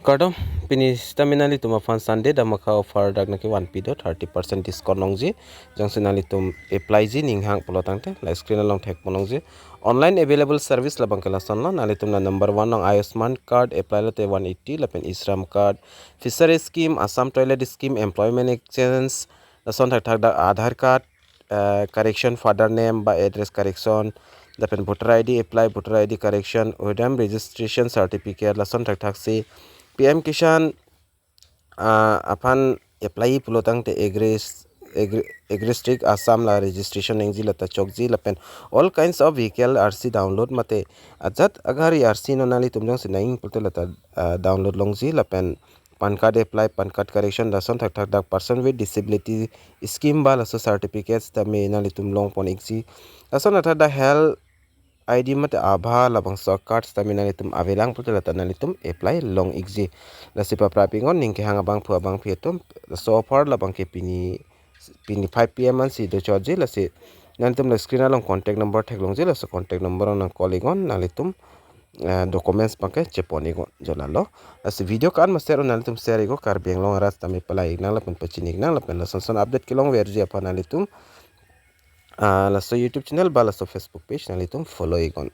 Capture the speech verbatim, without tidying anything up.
Kardom, pini sitame nanglitum aphan Sunday Dhamaka offer dak nangkevanpi do, thirty percent discount longji. Jongsi nanglitum apply ji ninghang pulo tangte, la screen along thekpon longji. Online available service labang ke lasonlo, nanglitum la number one along Ayushman card apply lote one eighty, lapen E-Shram card, fishery scheme, Assam toilet scheme, employment exchange, lason thakthak dak Aadhaar card, eh, correction, father name ba address correction, lapen voter I D apply, voter I D correction, udam registration certificate, lason thakthak si P M Kisan, ah, aphan apply pulo tangte Agri, Agri, Agri District Assam la registration nangji, lata chokji, lapen all kinds of vehicle R C download mate ajat agari R C non nanglitum jongsi nangji pulote lata, ah, download longji, lapen PAN card apply, PAN card correction, lason thakthak dak person with disability scheme ba laso certificates tame nanglitum longpon ikji. Lason thakthak dak health I D mate ABHA labangso card tame nanglitum avelang pulote lata nanglitum apply long ikji. Lasi paprap iknon, ning kehang abangphu abangpi atum, laso offer labang ke pini, pini five P M ansi dochotji, lasi nanglitum la screen along contact number theklongji, laso contact number along nang call iknon, nanglitum, eh, documents abang ke chepon iknon, jo lalo. Lasi video kan ma share un, nanglitum share iknon, Karbi Anglong arat tame palai iknang lapen pachini iknang, lapen lasonson update kelongverji aphan nanglitum, ah, laso YouTube channel ba laso Facebook page nanglitum follow iknon.